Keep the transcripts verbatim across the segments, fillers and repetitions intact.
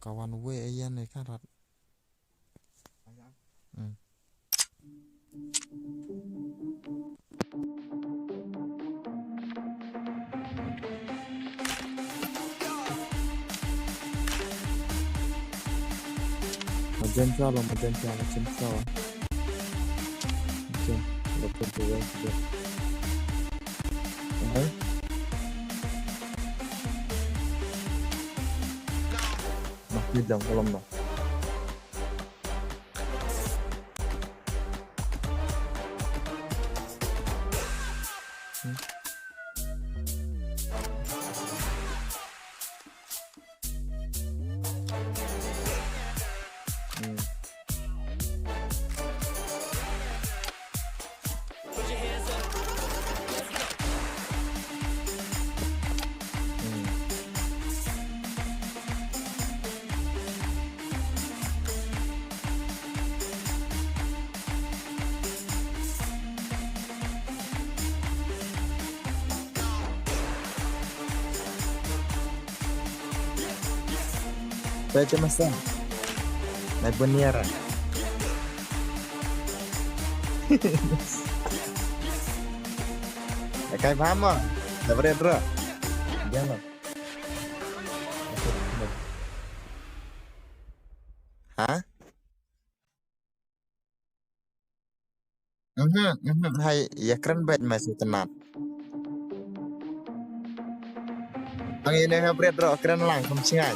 Ka wan wei ïa ne ka rat. Hmm. Magenta lo, magenta, magenta. Magenta, lo, magenta, lo. Aha. Nah, bidang, kalau mah. Pwede masa. Nagbunyiara. Ekai paham mo? Dapat ya, bro? Jangan. Ha? Mhm, mhm, hai, ïa kren bad ma shu tnat. Ang ine ha bret ro kren lang kum singai.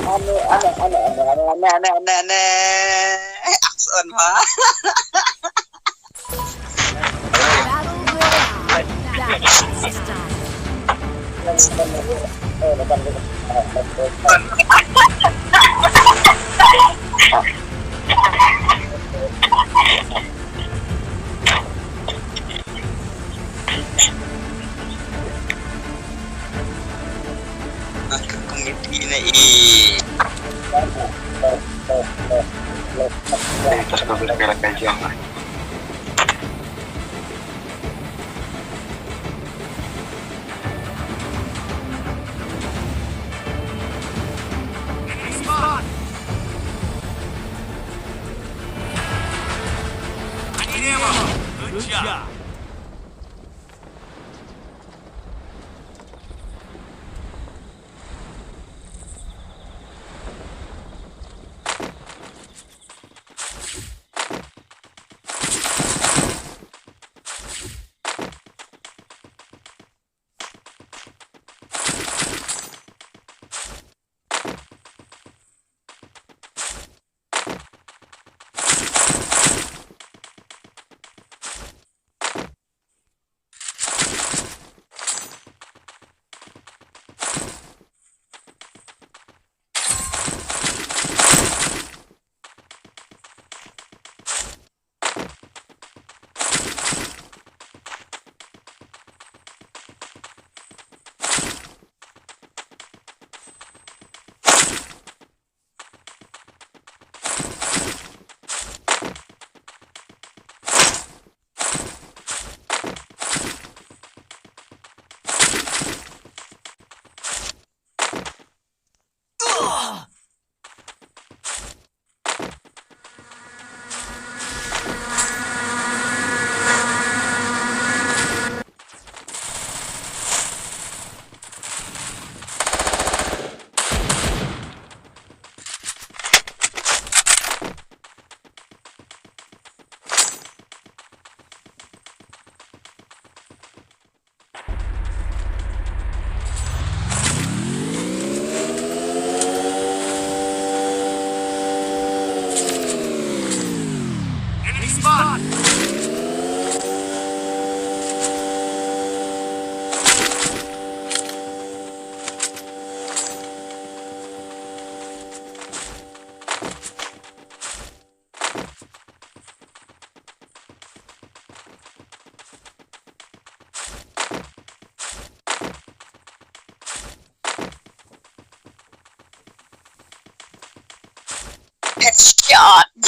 Anu, anu, anu, anu, anu, anu, anu, anu, anu, anu, anu, anu, Action, ha? Battle Royale. That's style. Aku kemiti na i. Eh, tas kau kira kira kajian lah. Good job.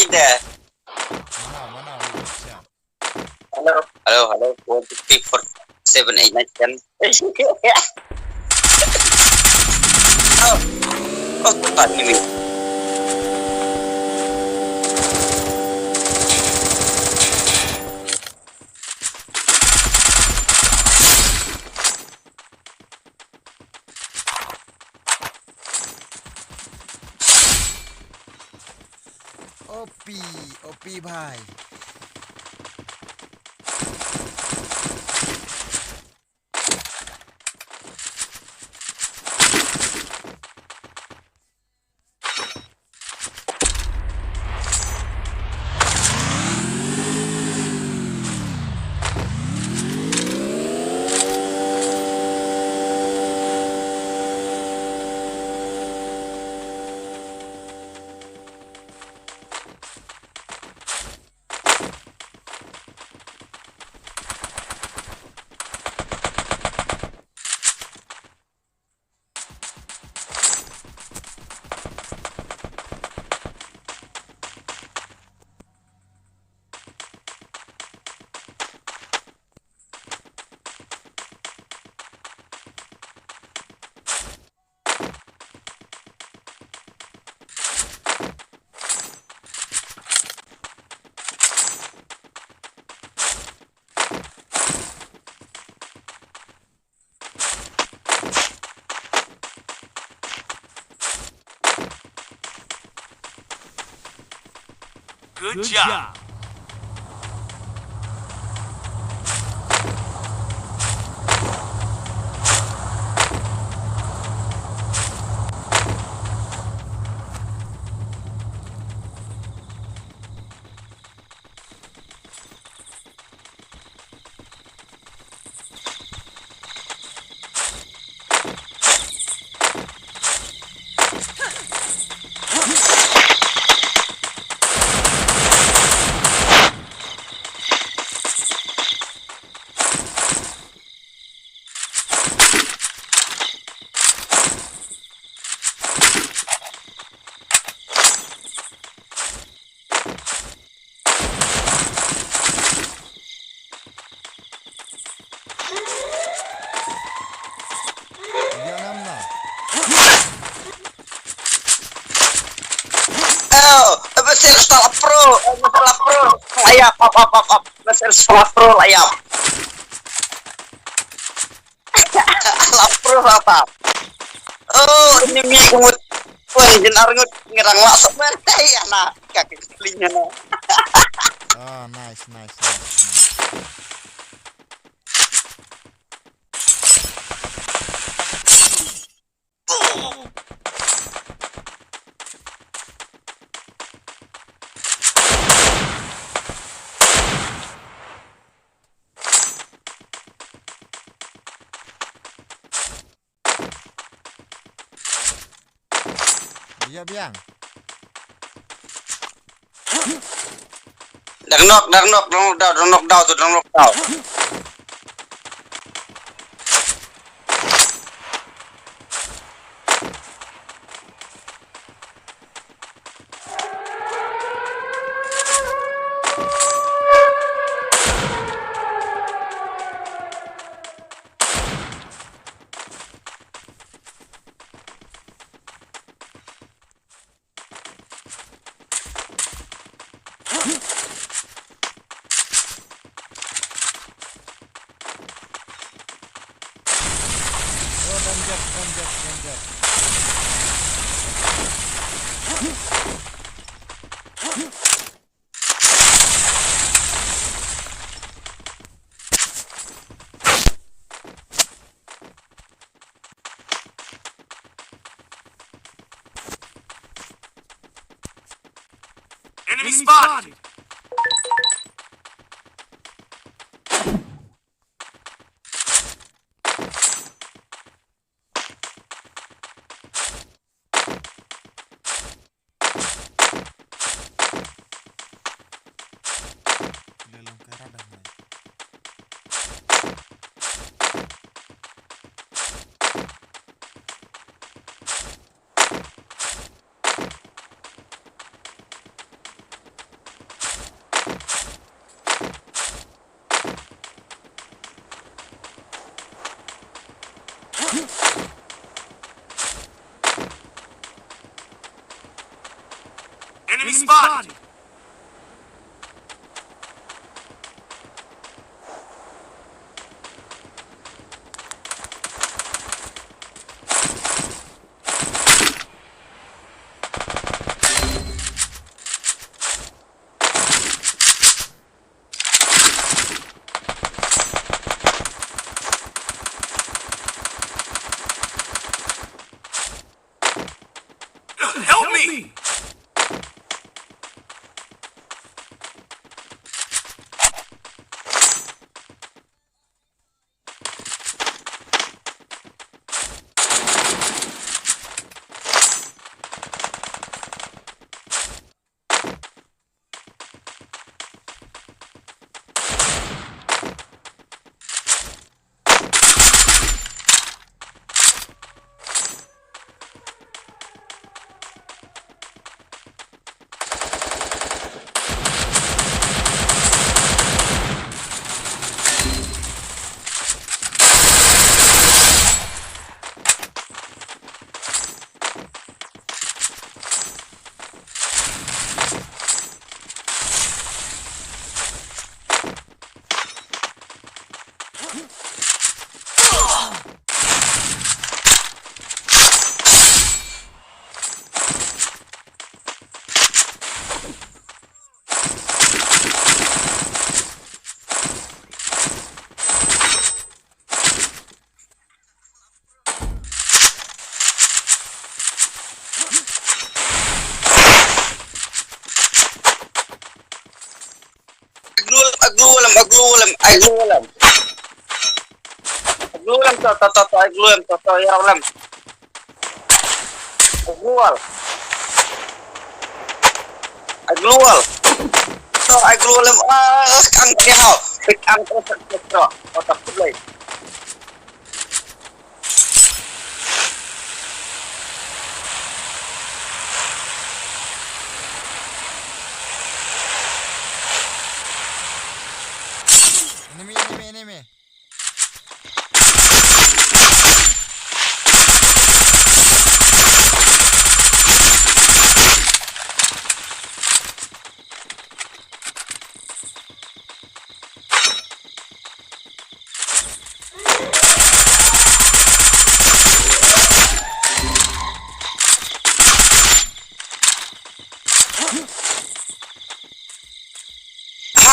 There. Mana, mana, wait, wait, yeah. Hello, hello, hello. One, two, three, four, seven, eight, nine, ten. Oh, oh, tak ni. O P, O P bhai. Good job. Oh, Mesir Star Pro, Mesir Star Pro. Ayap, ap, ap, ap, ap. Mesir Star Pro, ayap. Lapro rata. Oh, ini mi kumut. Pun jenar ngut ngerang masuk mana ya na. Kaki kulinya na. Oh, nice, nice, nice, nice. Biang, biang. Dang knock, dang knock, dang knock down, dang knock down tu, dang knock down. Oh, danger, danger, danger. Enemy spotted. spotted. Help me! Aglu alam, aglu alam, aglu alam, aglu alam. Aglu alam to, to, to, to, aglu alam to, to, ïa alam. Aglu al. Aglu al. To, aglu alam. Ah, kang kau. Pik ang to, to, to, to. To, to, to, to. Enemy, enemy, enemy. Ha,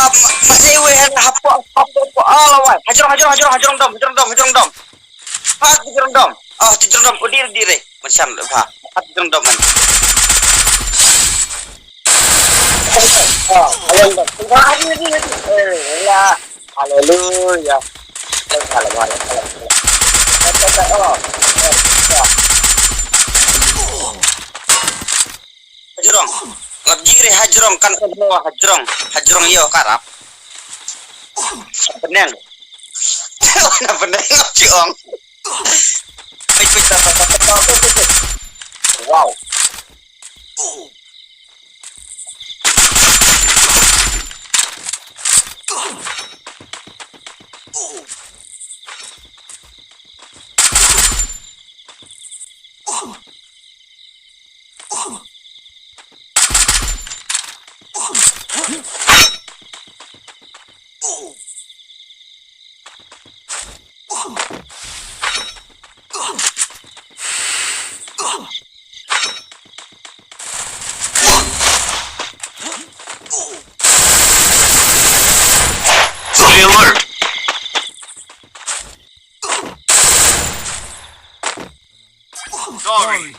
ma-, masih weh, ha, hapo, hapo, hapo, ah, lawan. Hajrong, hajrong, hajrong, hajrong dom, hajrong dom, hajrong dom. Ha, hajrong dom. Oh, hajrong dom. Udir, udir, eh. Macam, ha. Ha, hajrong dom, man. Ha, hajrong dom. Ha, adi, adi, adi. Eh, ya. Haleluya. Haleluya, haleluya, haleluya. Hajrong. Lap jiri hajrong kan, hajrong. Hajrong yo karap. Penang. Mana penang, hajrong. Pit, pit, pit, pit, pit, pit, pit. Wow. Stay alert. Sorry.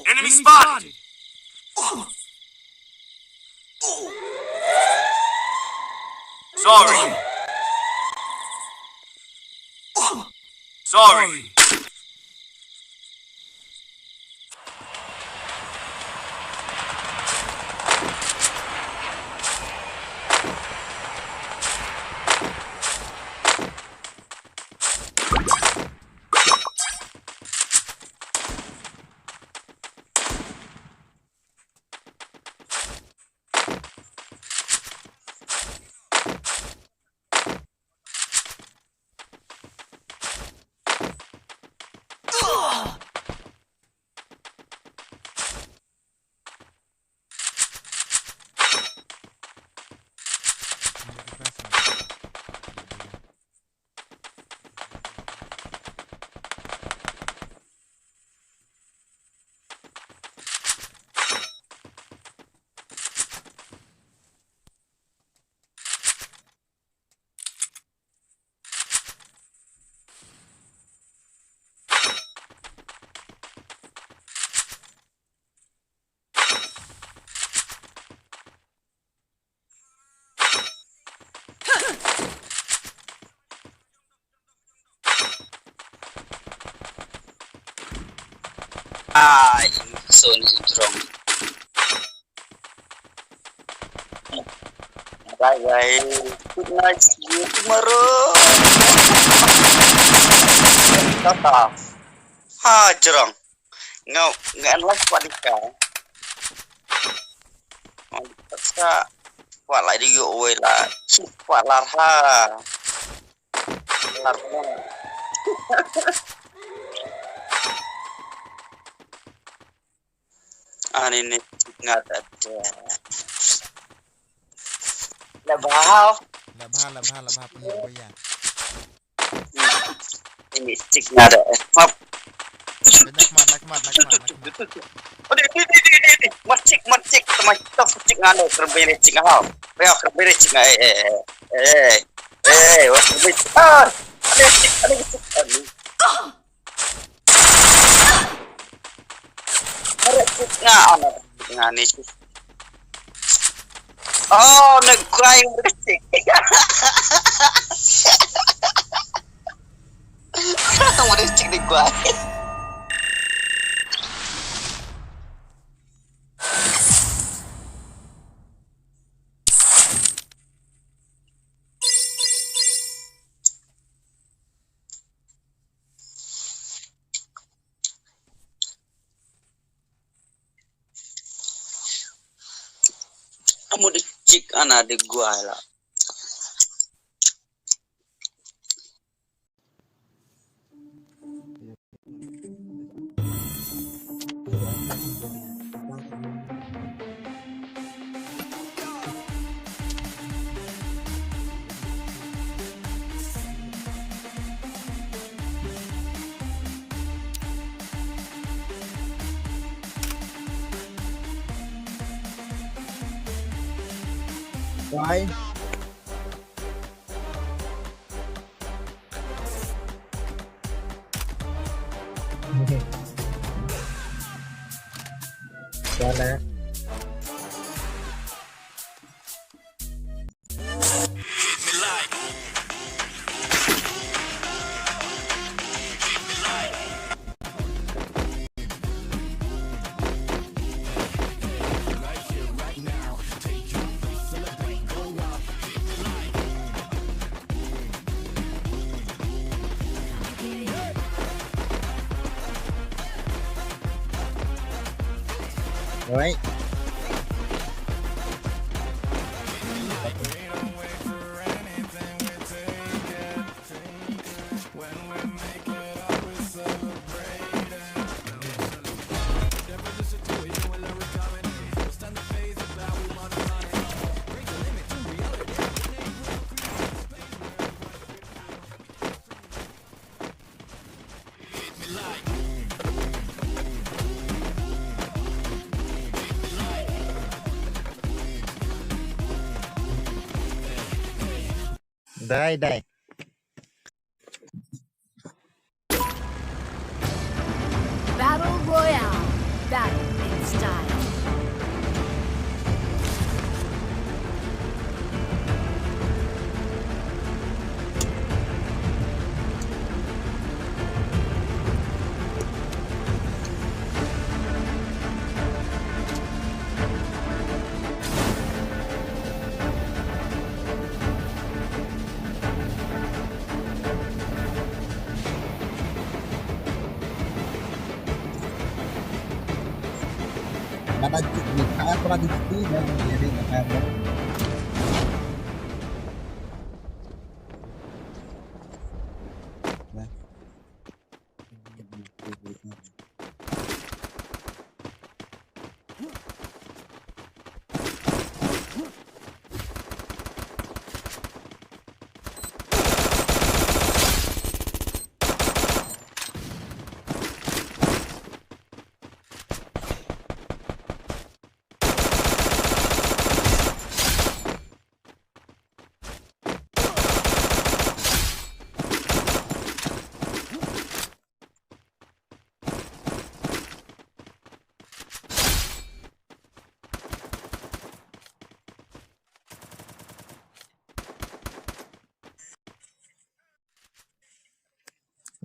Enemy spotted. Sorry. Sorry. Ai, so ni jrong. Bye bye. Good night. See you tomorrow. Tata. Ha, jrong. Nga, nga en live pat ika. Sa, pat lai di yo wei la. Pat lar ha. Lar ha. Ani ne nga ta. La bha. La bha, la bha, la bha, pun ya. Ini tik nga da. Map. Nak mat, nak mat, nak mat, nak mat. Oh, di, di, di, di, di, di. Mat tik, mat tik. Sama kita tik nga da. Kerbere tik nga. Ya, kerbere tik nga. Eh, eh, eh. Eh, eh, wah, kerbere tik. Ah, ada tik, ada tik. Aduh. Nga, nga ni. Oh, na guai, na guai. Na guai. Amu de chik ana de guai la. Why? Sana. Alright. Dai, dai. Royale. Battle in style. Mana di, di, kaya pernah di situ, ya, jadi, kaya pernah. Nah.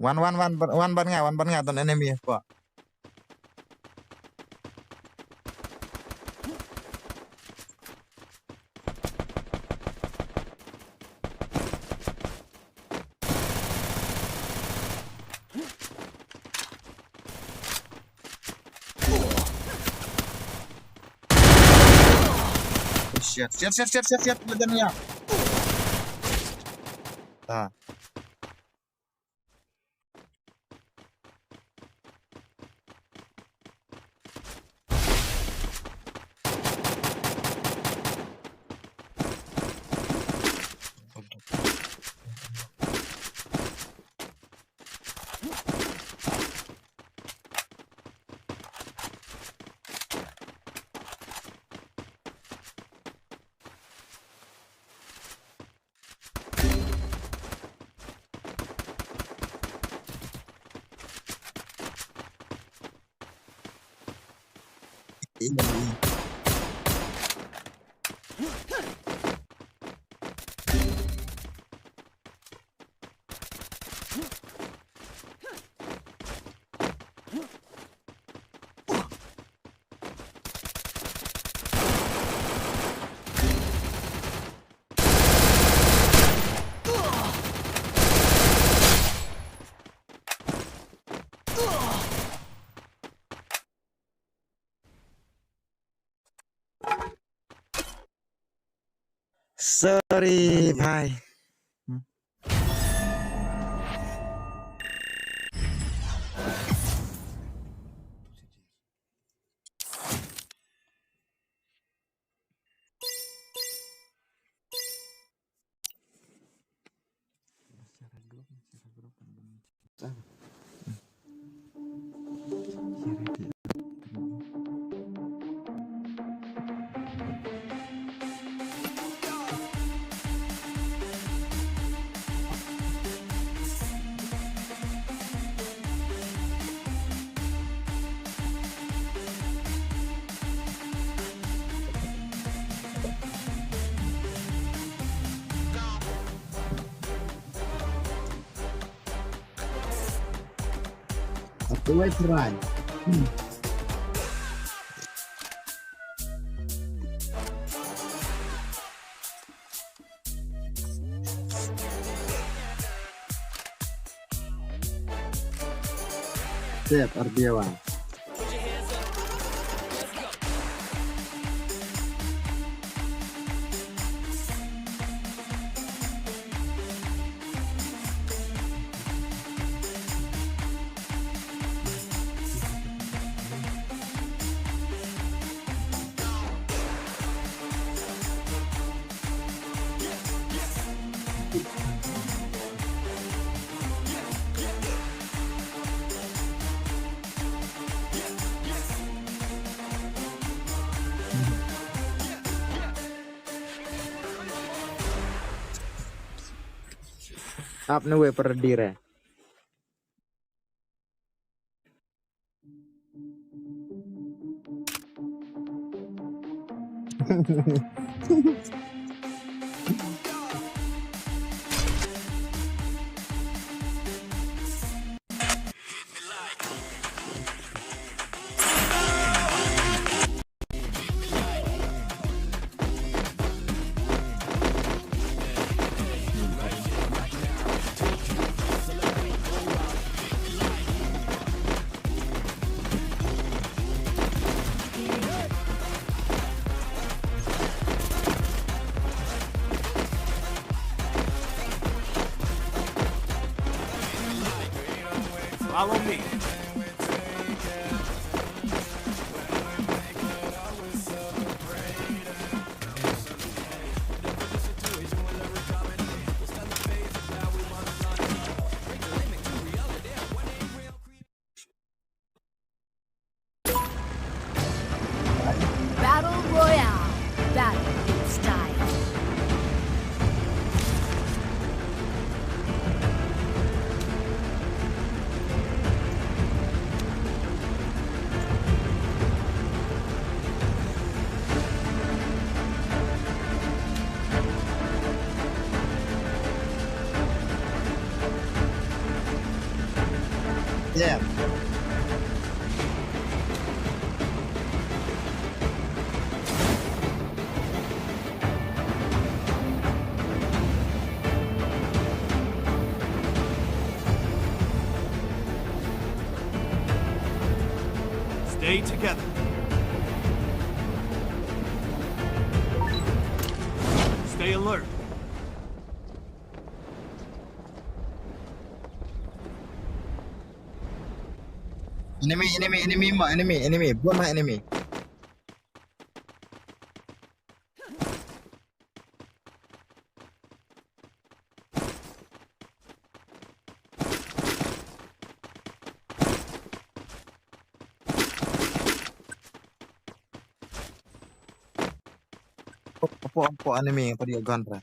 Wan, wan, wan, wan, wan bad nga, wan bad nga, don enemy ko. Shit, shit, shit, shit, shit, shit, shit, shit. Ah. Sorry, bhai. Hmm. Atu wai try. Sep, R B Y. Ap ne we per dire. Follow me. Battle Royale. Battle in style. Yeah. Stay together. Stay alert. Enemy, enemy, enemy, ma, enemy, enemy. Buat ma enemy. Hapoh, hapoh enemy, hapoh dia gun ra.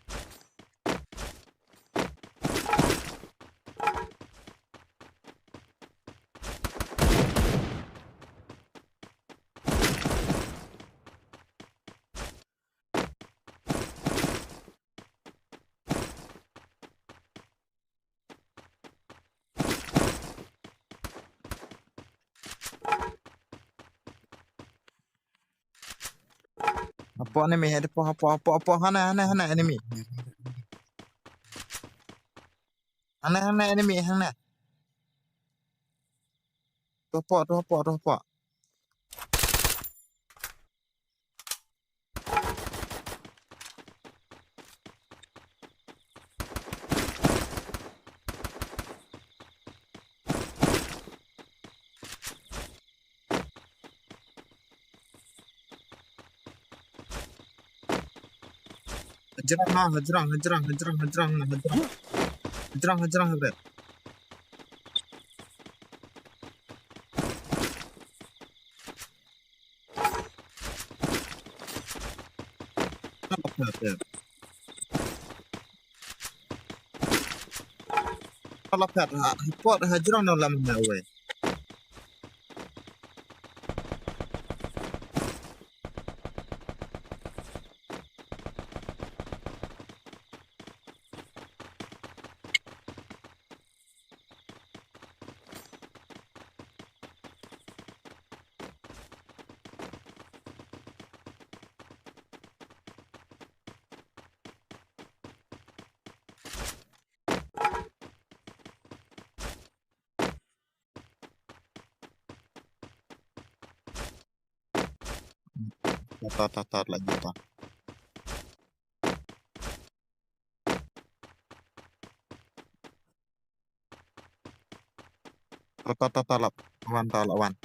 Hapoh enemy, hapoh, hapoh, hapoh, hapoh, hana, hana, hana, enemy. Hana, hana, enemy, hana. Tu hapoh, tu hapoh, tu hapoh. Hajrong ha, hajrong, hajrong, hajrong, hajrong, hajrong. Hajrong, hajrong, hajrong. Lapet, ha, hapoh hajrong na lam na wei. Ta, ta, ta, ta, lagi ta. Ta, ta, ta, ta, lap. Wan, ta, lap, wan.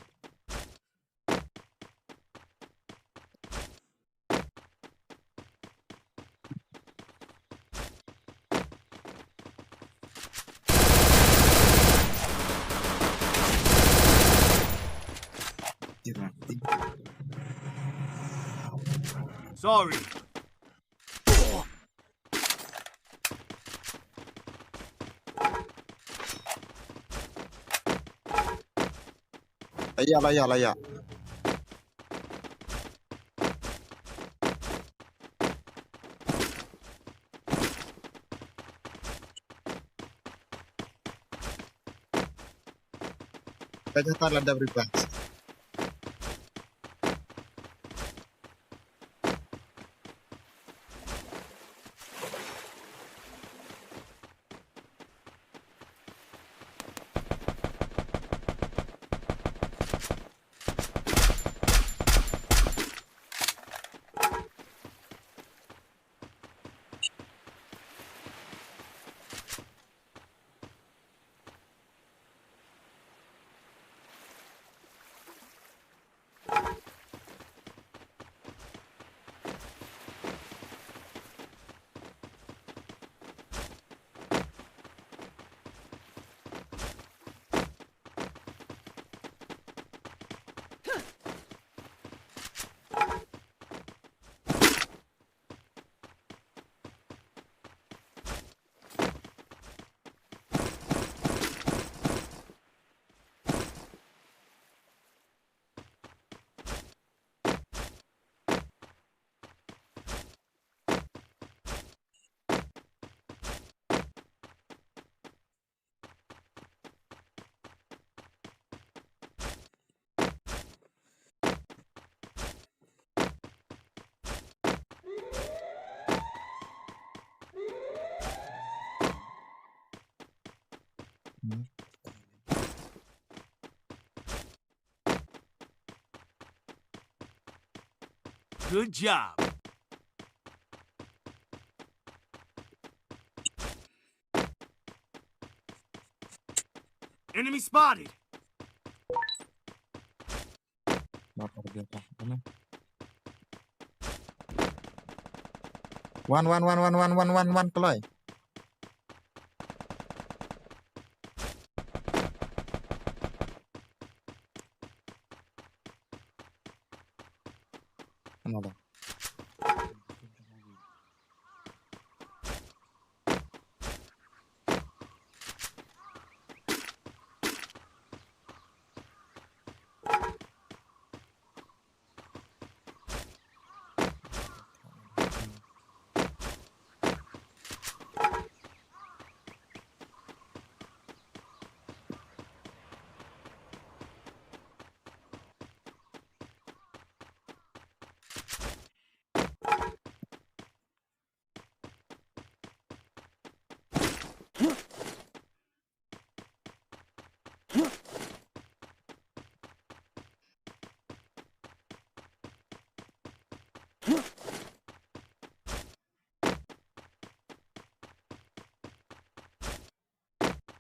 Sorry. Laya, laya, laya. Ka jaka la dep revive. Good job. Enemy spotted. Motor dia kah? Mana? Wan, wan, wan, wan, wan, wan, wan, wan, kloi. Mana dah?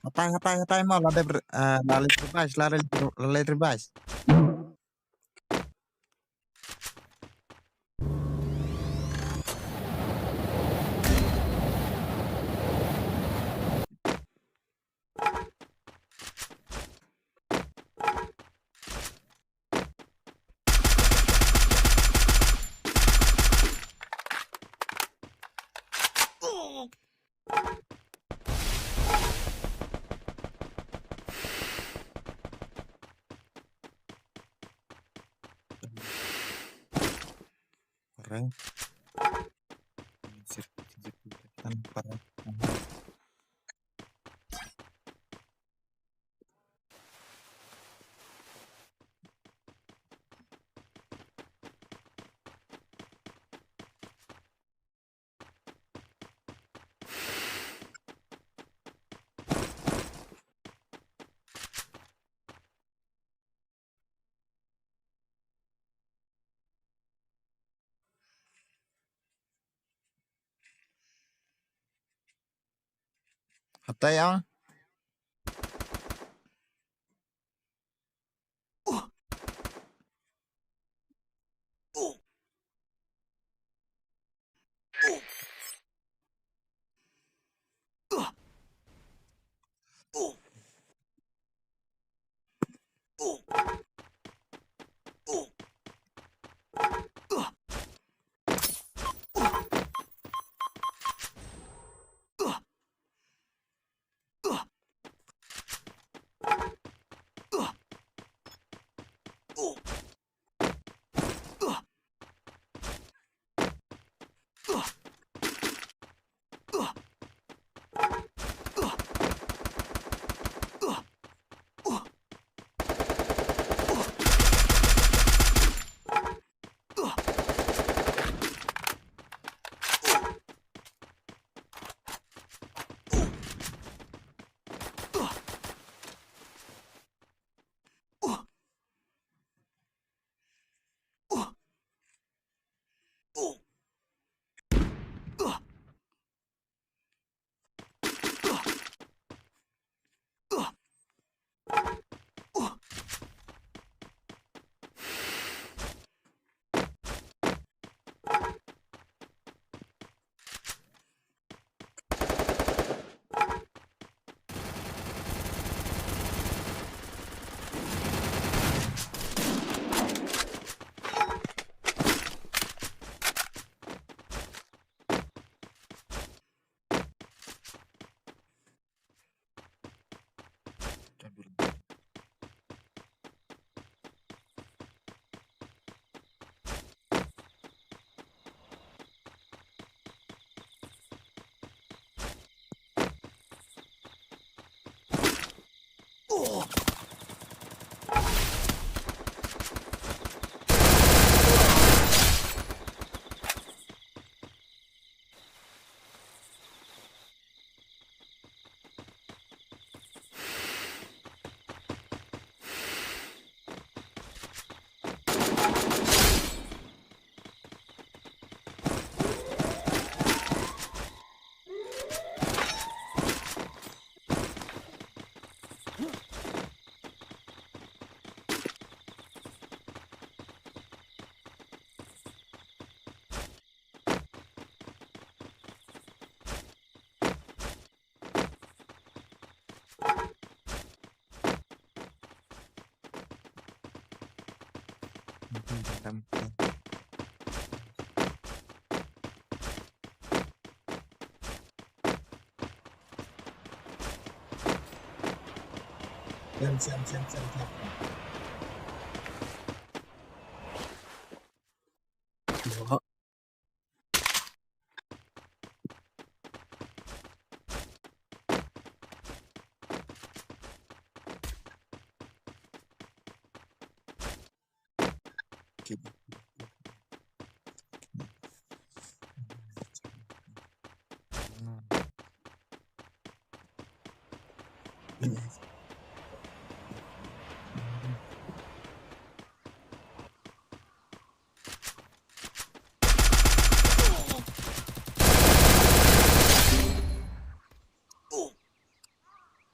Hatai, hatai, hatai mo, la dep, eh, la leit revise, la leit, la leit revise. Pareng. Sirkuit, sirkuit, tan pareng. Hatai ong. Siam, siam, siam, siam, siam.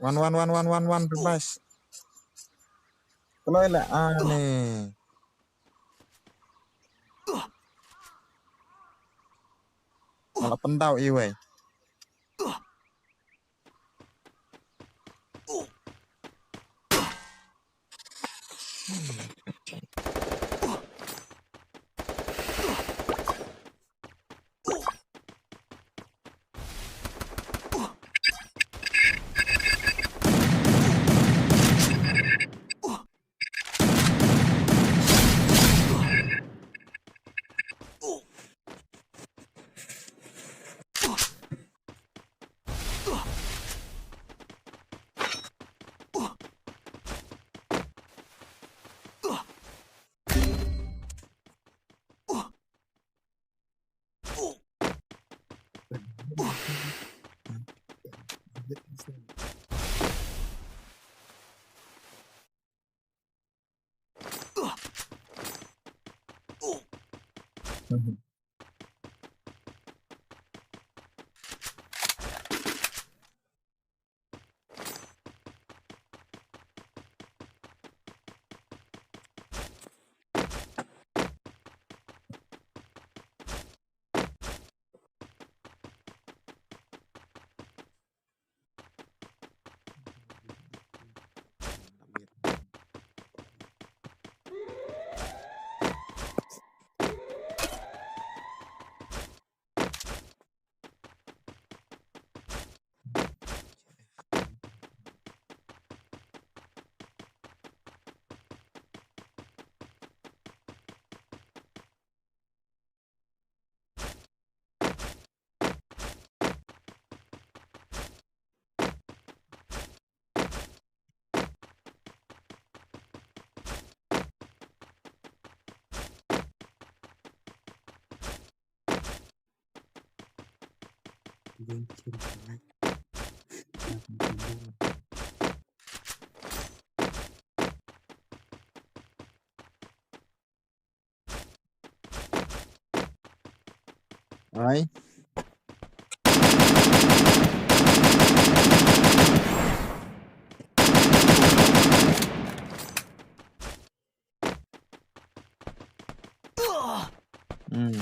Wan, wan, wan, wan, wan, wan, revive. Kloi la ani. Nga la pyndap iwei. Ai. Hmm.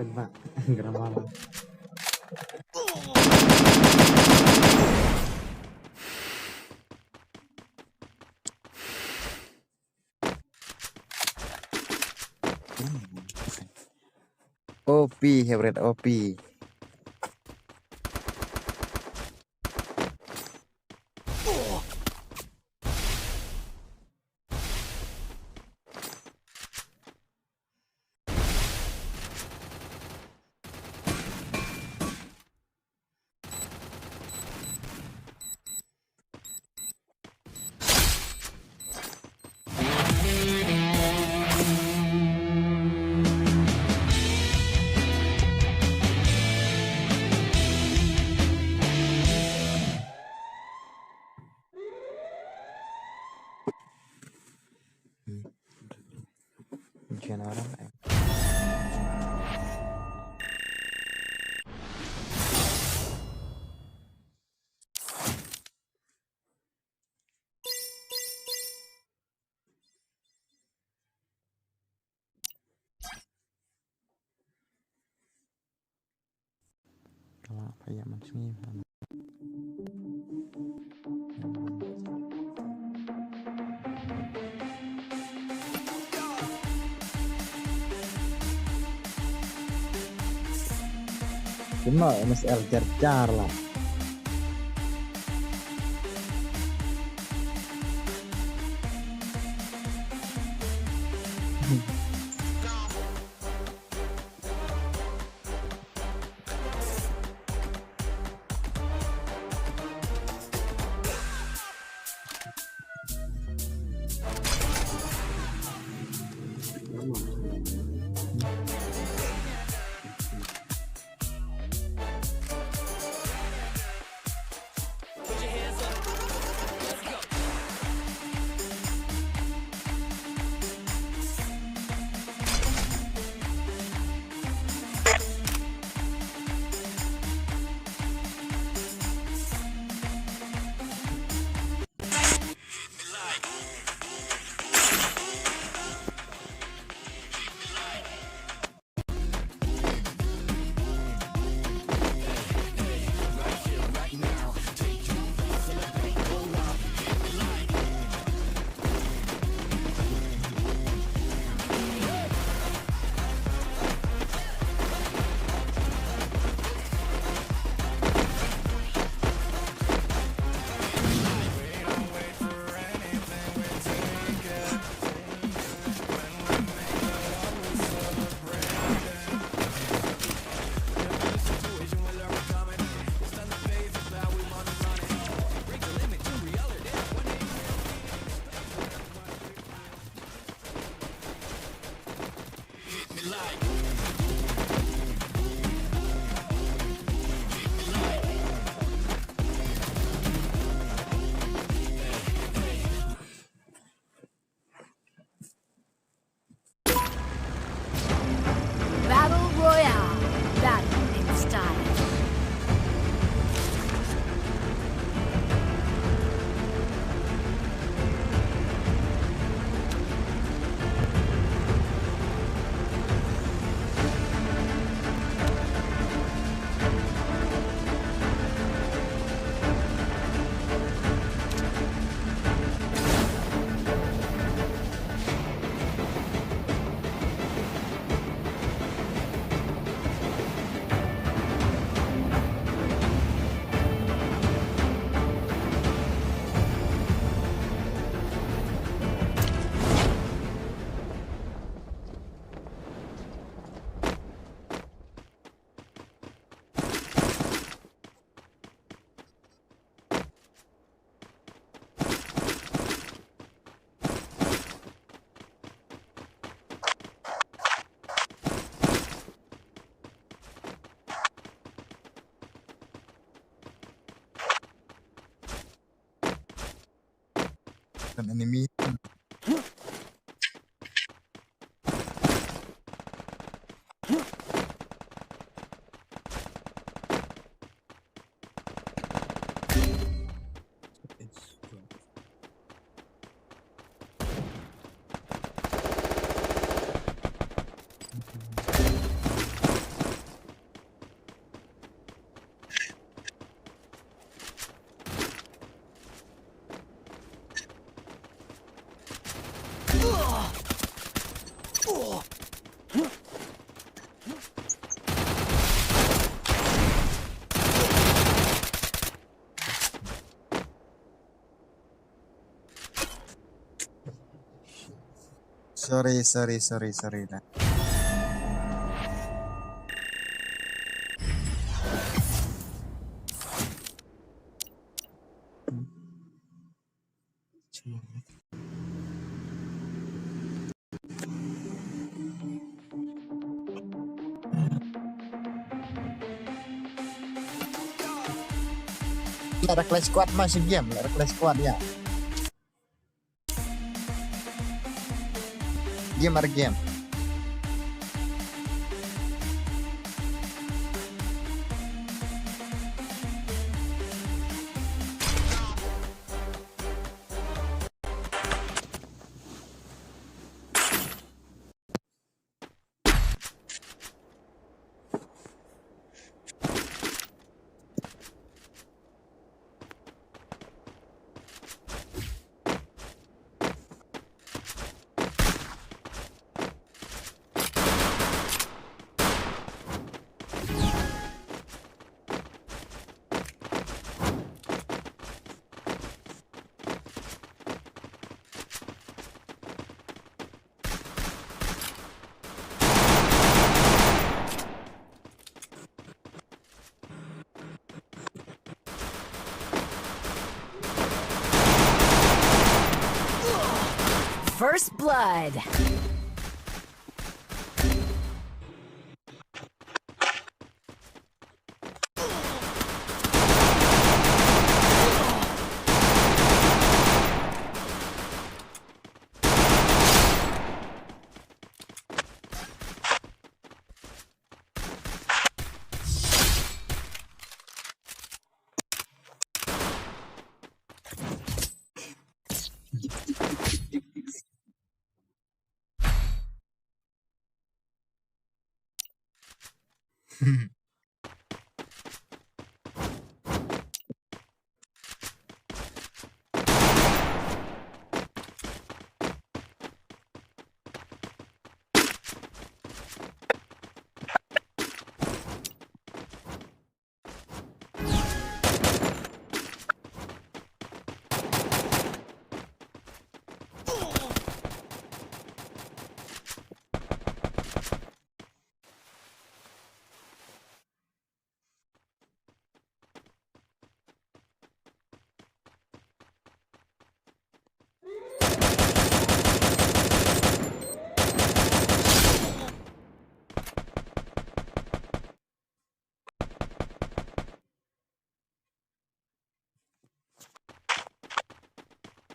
Pynbah. Grammar. O P, favorite O P. Kala paya man sngi. Kumno M S R jar jar lah. Battle Royale. Battle in style. An enemy. Sorry, sorry, sorry, sorry lah. Lah ada clash squad masih game, lah ada clash squad ya. Game ada game. First blood.